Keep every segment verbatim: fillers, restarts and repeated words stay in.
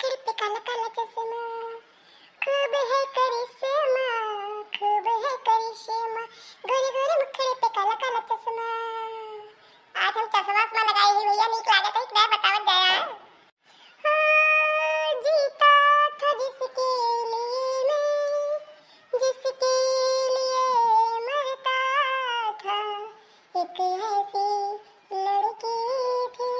मुखड़े पे काला काला चश्मा, खूब है करिश्मा, खूब है करिश्मा, गोरे गोरे मुखड़े पे काला काला चश्मा। आज हम चश्मा उश्मा लगाए ही भैया, नीक लागत है, एक बार बतावत जाया। हाँ, जीता था जिसके लिए मैं, जिसके लिए मरता था, एक ऐसी लड़की थी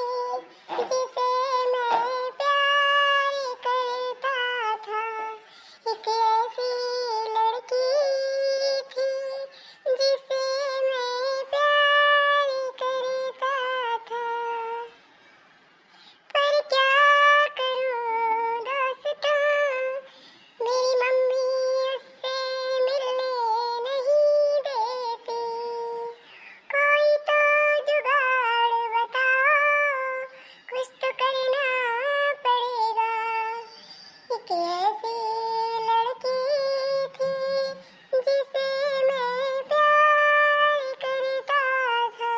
जिसे मैं प्यार करता था, एक ऐसी लड़की थी जिसे मैं प्यार करता था। पर क्या करूं दोस्तों, मेरी मम्मी उससे मिलने नहीं देती। कोई तो जुगाड़ बताओ, कुछ तो करना पड़ेगा। एक ऐसी लड़की थी जिसे मैं प्यार करता था।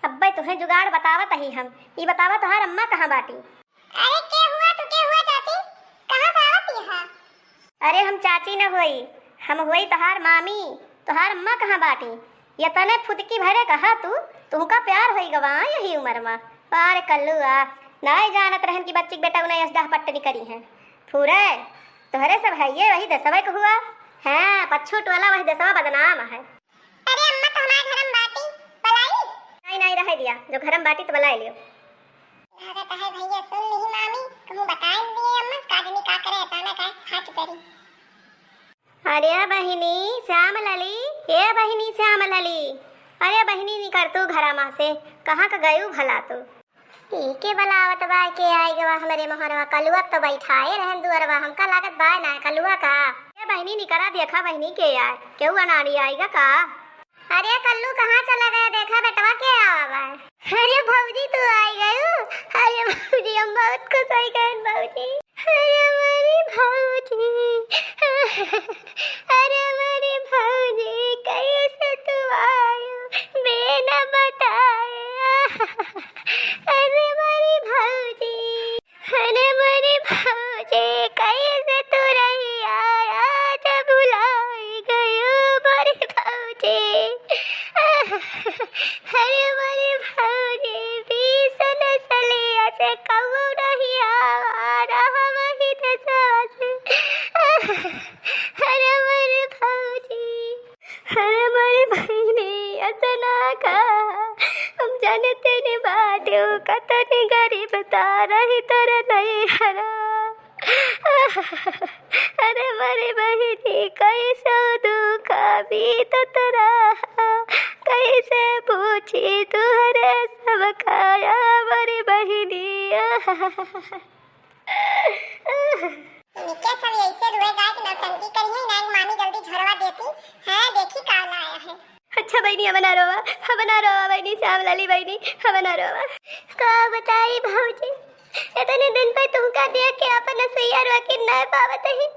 अब्बे तुहें जुगाड़ बतावत ही हम। ई बतावा तोहार अम्मा कहाँ बाटी? अरे के हुआ तू, के हुआ चाची? कहाँ से आवत ही हा? अरे हम चाची न होई, हम होई तोहार मामी। तोहार अम्मा कहाँ बाटी? ये तने फुदकी भरे कहा तू, तुहका प्यार होई गवा यही उम्र मा। अरे कल्लुआ, नाई जानत रहन कि बच्ची के बेटा उन्हें यस डहपट्टनी करी हैं। फुरे, तोहरे सब है ये वही देसवा के हुआ। हाँ, पच्छू टोला वही देसवा बदनाम है। अरे अम्मा, तो हमार घरम बाटी, बलाई? नाई, नाई, रहे दिया, जो घरम बाटी तो बलाई लियो। लागत है भैया सुन लिही मामी, कहूँ बताए न दिए अम्मा, का जनी का करे अचानक आए, हाथ परी। अरे बहिनी श्याम लली, ए बहिनी श्याम लली, अरे बहिनी निकर तू घरा मा से, कहाँ का गयू भला तू? ई के बलावत बा, के आइ गवा हमरे मोहरवा? कलुआ तो बैठाए रहन दुअरवा, हमका लागत बा ना कलुआ का। ए बहिनी निकरा देखा बहिनी के आए, केहू अनाड़ी आइगा का? अरे कल्लू कहाँ चला गया, देखा बेटवा के आवा बा। अरे भौजी तू आइ गयू, अरे भौजी हम बहुत खुश होइ गए भौजी। अरे हमारी भौजी, अरे हमारी भौजी कैसे तू आयू बिना बताए। अरे हमारी भौजी, अरे हमारी भौजी कैसे तू रही आया जब भुलाई गयू मोरी भौजी। अरे मोरी भौजी, बीस नसलिया से कबो नहीं आवा रहा वही देसवा से। अरे मोरी भौजी, अरे मोरी बहिनी, अतना का हम जानते नहीं बाटियो, कतनी गरीब तारही तोरे नैहरा। अरे मोरी बहिनी, कैसो दुख बीतत रहा, कैसे पूछी तुहरे सब काया मोरी बहिनी। इनके सब ऐसे रुए गाय के नौटंकी करिए, इनार मामी जल्दी झरवा देती। हाँ, देखी का लाया है। अच्छा बहिनी, अब ना रोवा, अब ना रोवा बहिनी, श्याम लाली बहिनी, अब ना रोवा। का बताई भौजी, इतने दिन पे तुमका देख के अपन असैया रोके ना पावत ही।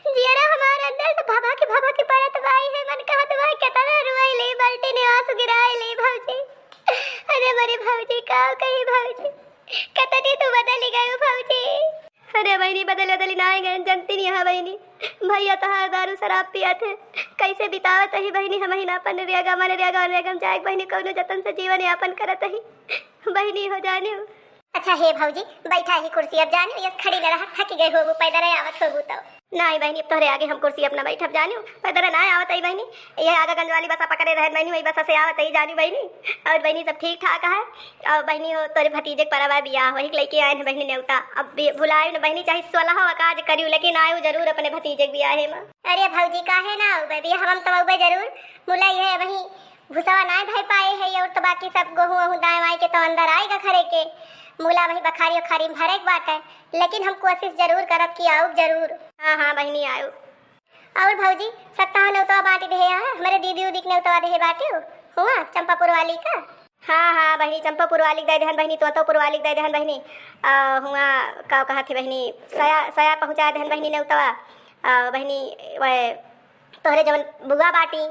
जियरा हमार अंदर से भभक भभक परत बाई है, मन कहत बा केतना रुआई ले, बाल्टी ने आंसू गिराई ले भौजी। अरे मोरी भौजी, का कही भौजी, कतनी तू बदली गयू भौजी। अरे बहिनी, बदली बदली ना आए गए, जनती नहीं है बहिनी। भैया तोहार दारू शराब पियत है, कैसे बितावत ही बहिनी हम महीना अपन रेगा मन रेगा रेगम जाए बहिनी, कौनो जतन से जीवन यापन करत ही बहिनी हो जानियो। अच्छा हे भौजी, बैठा ही कुर्सी, अब जानियो यस खड़ी न रहा, थकी गए होबू, पैदल आवत होबू तो। नाई बहिनी, अब तोहरे आगे हम कुर्सी अपना बैठब जानियो, पैदल ना आवत ही बहिनी। ये आगागंज वाली बसा पकड़े रहन बहिनी, वही बसा से आवत ही जानियो बहिनी। और बहिनी सब ठीक ठाक है। और बहिनी हो तोरे भतीजे के परवा बियाह, वही के लेके आए हैं बहिनी नेवता। अब भी भुलायू न बहिनी, चाहे सोलह काज करियो लेकिन आयू जरूर अपने भतीजे के बियाहे मा। अरे भौजी काहे ना आउबे बियाह, हम तो आउबे जरूर। मुला ये वही भुसवा नाय धइ पाए है और तो बाकी सब गोहूँ वहूँ दाएँ वाएँ के तो अंदर आएगा घरे के। मुला वही बखारी उखारी में भरे के बाटे, लेकिन हम कोशिश जरूर करब कि आउब जरूर। हाँ हाँ बहिनी आउब। और भौजी, सप्ताह नेवतवा बांटी देहे है, हमरे दीदी उदी के नेवतवा देहे बाटे हो, हुआ चंपापुर वाली का। हाँ हाँ बहिनी, चंपापुर वाली के दे देहन बहिनी, तोतोपुर वाली के दे देहन बहिनी। आ, हुआ का कहत ही बहिनी, सया सया पहुँचा देहन बहिनी नेवतवा। आ, बहिनी वह तोहरे जवन बुआ बाटी,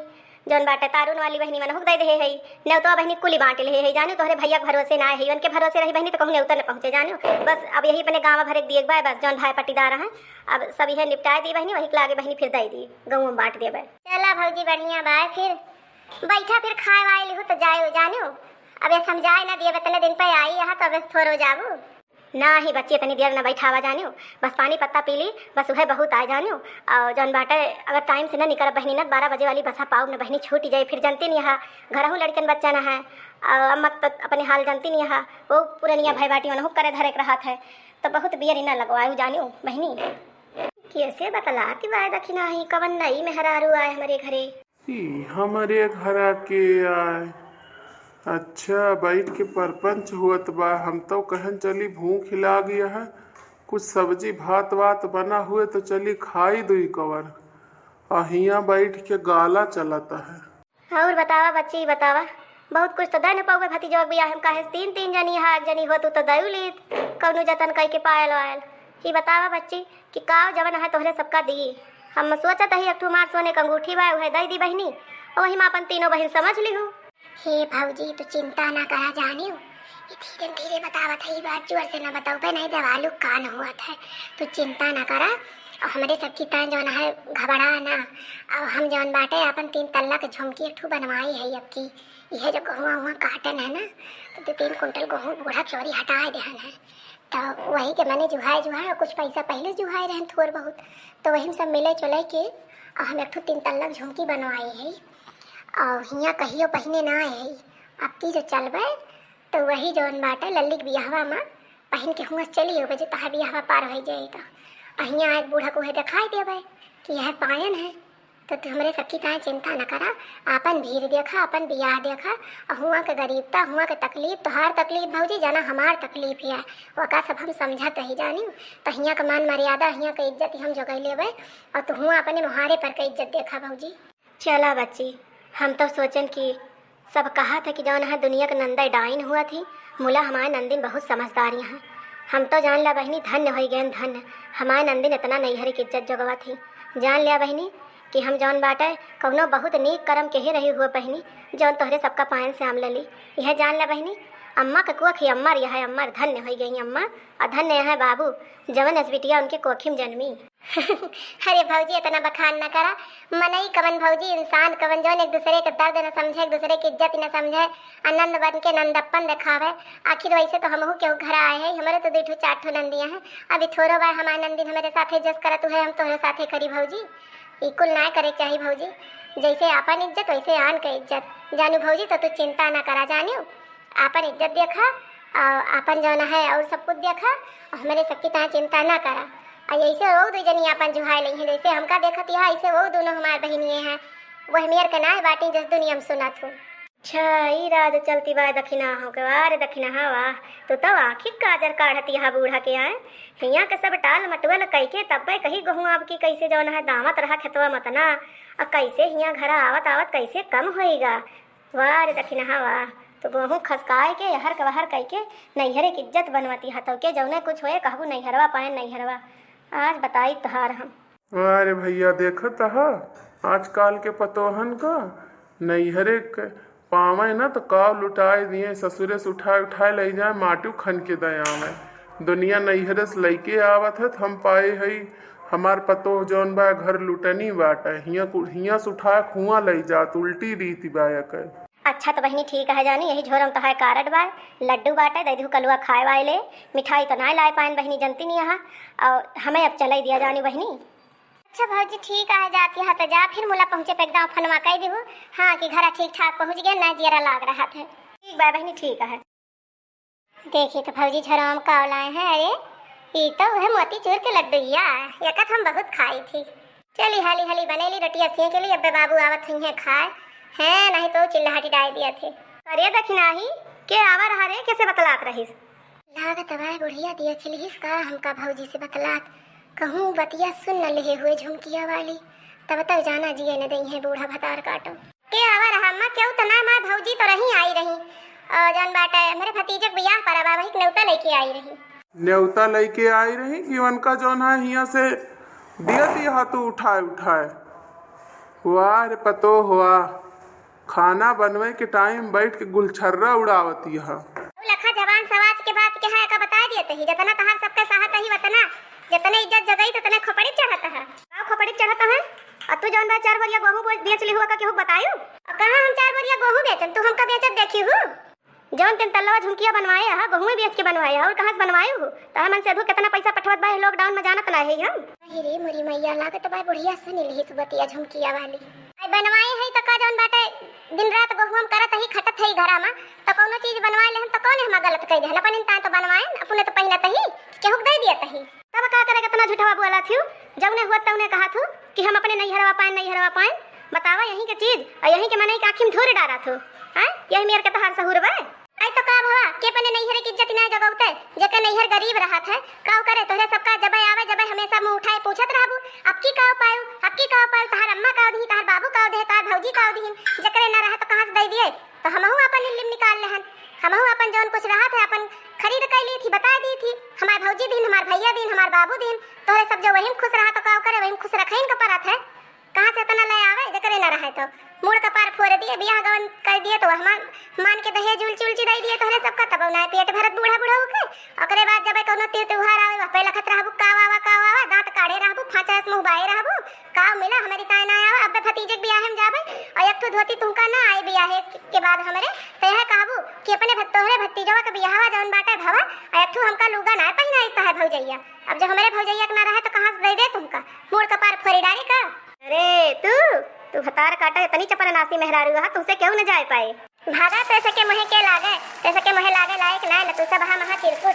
जौन बाटे तारुन वाली बहिनी मनहुक दे देहे है, नेवतवा बहिनी कुली बांट लेहे है, जानियो तोहरे भैया के भरोसे ना है, उनके भरोसे रही बहिनी तो कहूँ नेवता न पहुँचे, जानियो। बस अब यही अपने गाँव भरे के दिए के बा, बस जौन भाई पट्टीदार हैं, अब सब यह निपटाए दी बहिनी, वही के लागे बहिनी फिर दे दी, गाँव में बांट देबे। चला भौजी, बढ़िया बा, फिर बैठा, फिर खाए वाए लिहू तो जाए, जानियो। अब ये समझाए ना दिए, इतने दिन पे आई यहाँ, तो अब थोड़ो जाबू। नाही बच्ची, इतनी देर न बैठावा जानियो, बस पानी पत्ता पी ली, बस उहे बहुत आए जानियो। और जौन बाटे, अगर टाइम से न निकरब बहिनी न, बारह बजे वाली बसा पाउब न बहिनी, छूट जाए, फिर जनती नहीं हा, घरहू लड़कन बच्चा न है, और अम्मा तो अपने हाल जनती नहीं हा, वो पुरनिया भाई बाटी उनहु करे धरे के रहत है, तो बहुत बियर न लगवायु जानियो बहिनी। कैसे बतलाती बाय दखिना ही, कवन नई मेहरारू आए हमरे घरे। ई हमरे घरा के आए। अच्छा, बैठ के परपंच हुअत बा। हम तो कहन चली भूख लागी है, कुछ सब्जी भात वात बना हुए तो चली खाई दुई कवर। आ हियाँ बैठ के गाला चलत है। और बतावा बच्ची, बतावा, बहुत कुछ तो दे न पउबे भतीजवा के बियाह में, काहे से तीन तीन जनी है, एक जनी होतू तो दयू लीत, कौनो जतन कई के पायल वायल। ई बतावा बच्ची, कि का जवन है तोहरे सबका दी। हम सोचत ही एक ठो मार सोने के अंगूठी बा, उहे दई दी बहिनी, और वही में अपन तीनों बहिन समझ लिहू। हे भौजी, तू चिंता ना करा जानियो, ये धीरे धीरे बतावत है, ये बात जोर से ना बताऊ बे, नहीं देवालू कान हुआ था। तू चिंता ना करा, और हमरे सबकी तान जवन है घबरा ना, और हम जवन बाटे अपन तीन तल्ला के झुमकी एक ठो बनवाई है अबकी। यह जो गहुआ हुआ काटन है ना, तो दो तीन कुंटल गहूँ बूढ़ा चोरी हटाए देहन है। तो वही के मने जुहाए जुहाए, और कुछ पैसा पहले जुहाए रहन थोर बहुत, तो वही में सब मिले चुले के और हम एक ठो तीन तल्ला झुमकी बनवाए है। और हियाँ कहियो पहिने ना आए है, अब की जो चलबे तो वही जौन बाटे लल्ली के बियाहवा में पहिन के हुआं से चली हो, जे तहार बियाहवा पार हो जाए तो। और हियाँ आए बूढ़ा को है दिखाई देबे कि यह पायन है। तो तू हमरे सबकी ताए चिंता न करा, आपन भीड़ देखा, आपन बियाह देखा, और हुआं के गरीबता, हुआं के तकलीफ, तोहार तकलीफ भौजी, जाना हमार तकलीफ है, ओका सब हम समझत ही जानी। तो हियां के मान मर्यादा, हियां के इज्जत हम जोगाई लेबे, और तू हुआं अपने मुहारे पर के इज्जत देखा भौजी। चला बच्ची, हम तो सोचन कि सब कहत है कि जौन है दुनिया के नंदा डाइन हुआ थी, मुला हमारे नंदिन बहुत समझदारी हैं। हम तो जान ला बहिनी धन्य होई गयन धन्य, हमारे नंदिन इतना नैहर की इज्जत जोगवा थी। जान लिया बहिनी कि हम जौन बाटे कौनो बहुत नीक कर्म के ही रही हुआ बहिनी, जौन तोहरे सबका पायन से आम लली। यह जान लिया बहिनी, अम्मा के कोख ही अम्मर, यह अम्मर धन्य होई गई अम्मा, और धन्य यह बाबू जवन अस बिटिया उनके कोखी में जन्मी। अरे भौजी, इतना बखान न करा। मनई कवन भौजी, इंसान कवन, जौन एक दूसरे के दर्द न समझे, एक दूसरे की इज्जत न समझे, आनंद बन के नंदप्पन देखावे। आखिर वैसे तो हमहू केहू घर आए हैं, हमरे तो दू ठो चार ठो नंदिया हैं। अभी थोड़ो बार हमारे नंदिन हमरे साथे जस करत हुए, हम तोहरे साथे करी भौजी। ई कुल ना करे के चाही भौजी, जैसे आपन इज्जत वैसे आन के इज्जत। जानू भौजी, तो तू चिंता ना करा, जानियो। आपन इज्जत देखा, और आपन जौन है और सब कुछ देखा, और हमरे सबकी तरह चिंता ना करा। और ऐसे वो दू जनी आपन जुहाई लई हैं, जैसे हमका देखत यहाँ, ऐसे वो दोनों हमार बहिनिये हैं। वह मेर के नाय बाटी, जस दुनिया में सुनत हूँ। अच्छा, ई राज चलती बा दखिना हो के, वाह रे दखिना, हाँ वाह, तू तो आँखी काजर काढ़त यहाँ बूढ़ा के आए। हियाँ के सब टाल मटुअल कई के तब्बे कही गहूँ आपकी कैसे जौन है दावत रहा खेतवा मतना, और कैसे हियाँ घरा आवत आवत कैसे कम होइगा। वाह रे दखिनहा वाह, तो गोहूँ खसकाए के, यहर के वहर कइके, नैहरे के इज्जत बनवती हतौ के, जौने कुछ होए कहबू नैहरवा पाए नैहरवा। आज बताई तोहार हम। वाह रे भैया, देखत ह आजकाल के पतोहन का, नैहरे के पावे न तो काव लुटाए दिए, ससुरे से उठाए उठाए ले जाए, माटियो खन के दे आवे। दुनिया नैहरे से लइके आवत है, त हम पाए हई, हमार पतोह जौन बा घर लुटनी बाटे, हियाँ कु-, हियाँ से उठाए हुआँ लइ जात, उल्टी रीति बा एकर। अच्छा तो बहिनी ठीक है जानी, यही झोरम तो है कारड बा, लड्डू बाटे, दे दिहु कलुआ खाए वाए ले, मिठाई तो नाय लाए पाएन बहिनी जनती नहीं यहाँ, और हमें अब चले दिया जानी बहिनी। अच्छा भौजी ठीक है, जाती है तो जा, फिर मुला पहुँचे पे एकदम फनवा कह दिहु, हाँ कि घरा ठीक ठाक पहुँच गए, ना जियरा लाग रहा थे। ठीक बा बहिनी ठीक है। देखी तो भौजी झोरवा में का लाए हैं, अरे ई तो वह मोतीचूर के लड्डू हिया, एकत हम बहुत खाई थी। चली हाली हाली बनेली रोटिया सिए के लिए, अब्बे बाबू आवत हुई हैं खाए, हैं नहीं तो चिल्लाहटी डाल दिया थे। अरे दखिनाही, के आवा रहा रे, कैसे बतलात रहिस? लागत बा बुढ़िया दिया खिलहिस का हमका भौजी से बतलात, कहूँ बतिया सुन न लेहे हुए झुमकिया वाली, तब तक जाना जिए न दई है बूढ़ा भतार काटो। के आवा रहा अम्मा, केहू त ना, मार भौजी तो रही आई रही। अ, जौन बाटे, हमरे भतीजे के बियाह परा बा, वही के नेवता लेके आई रही। नेवता लेके आई रही कि उनका जौन है हियाँ से दिया दिया हाथ उठाए उठाए। वाह रे पतोह वाह, खाना बनवे के टाइम बैठ के गुलछर्रा उड़ावत यह। लखा जवान समाज के बात के है, का बताइ दियत ही, जतना तहार सबके साहत ही वतना, जतने इज्जत जगई ततने खोपड़ी चढ़त है। का खोपड़ी चढ़त है? आ तू जौन बा चार बोरिया गोहूँ बो-, बेच ली हुआ का केहू बतायू? आ कहाँ हम चार बोरिया गोहूँ बेचन, तू हमका बेचत देखी हूँ? जौन तीन तल्लवा झुमकिया बनवाए हा, गोहुए बेच के बनवाए हा, और कहाँ से बनवाए हो? तोहरे मन से अधू कितना पैसा पठवत बा, lockdown में जानत ना है हम। अरे रे मोरी मैया, लागत बा बुढ़िया सुन लिहिस बतिया झुमकिया वाली। आई बनवाए है त का जौन बाटे दिन रात गोहुआ में करत ही, खटत है घरा में, त कौनो चीज बनवाए ले हम त कौन हम गलत कह दे? अपन इंसान तो बनवाए, अपने तो पहिनत ही, केहू के दे दियत ही। तब का करे केतना झूठवा बोला थियू? जौने हुआ तौने कहा थू कि हम अपने नैहरवा पाएन, नैहरवा पाएन। बतावा यहीं के चीज और यहीं के मनई के आँखी में धूर डारा थू। हैं? यही मेर के तहार सहूर बा? आई तो का भवा, के अपने नैहरे की इज्जत ना जगौते, जेके नैहर गरीब रहत है, काव करे तोहरे सबका जबे आवे, जबे हमेशा मुंह उठाए पूछत रहबू, अब की काव पायू, अब की काव पायू, तहार अम्मा काव दिही, तहार बाबू काव दे, तहार भौजी काव दिही, जेकरे ना रहे तो कहाँ से दे दिए? तो हमहू अपन इल्लिम निकाल लेहन, हमहू अपन जौन कुछ रहत है, अपन खरीद कर ली थी, बता दी थी, हमार भौजी दिन, हमार भैया दिन, हमार बाबू दिन, तोहरे सब जो वही में खुश रहा तो काव करे, वही में खुश रखे इनका परत है। कहाँ से इतना ले आवे, जकरे ना रहे तो। मूड़ कपार फोड़ दिए, बियाह गवन कर दिए तो हमार मान के दहेज उलची उलची दे दिए तोहरे सबका, तब ना पेट भरत बूढ़ा बूढ़ा होके। ओकरे बाद जब कौनो तीर त्योहार आवे, वह पे लखत रहबू, काव आवा, काव आवा, दांत काढ़े रहबू, फांचा से मुंह बाए रहबू, काव मिला, हमारी ताए ना आवा, अबे भतीजे के बियाह में जाबे, और एक ठो धोती तुमका ना आए बियाहे के बाद हमरे, तो यह कहबू कि अपने भत-, तोहरे भतीजवा के बियाहवा जौन बाटे भवा, और एक ठो हमका लुगा ना पहिनाई तहार भौजैया। अब जब हमरे भौजैया के ना रहे तो कहाँ से दे दे तुमका? मूड़ कपार फोड़ी डारी का? अरे तू, तू भतार काटा इतनी चपरनासी मेहरारू हा, तुमसे केहू न जाए पाए। भागा, तैसे के मुहे के लागे, तैसे के मुहे लागे लायक ना, न तू सब हा महा चिरकुट।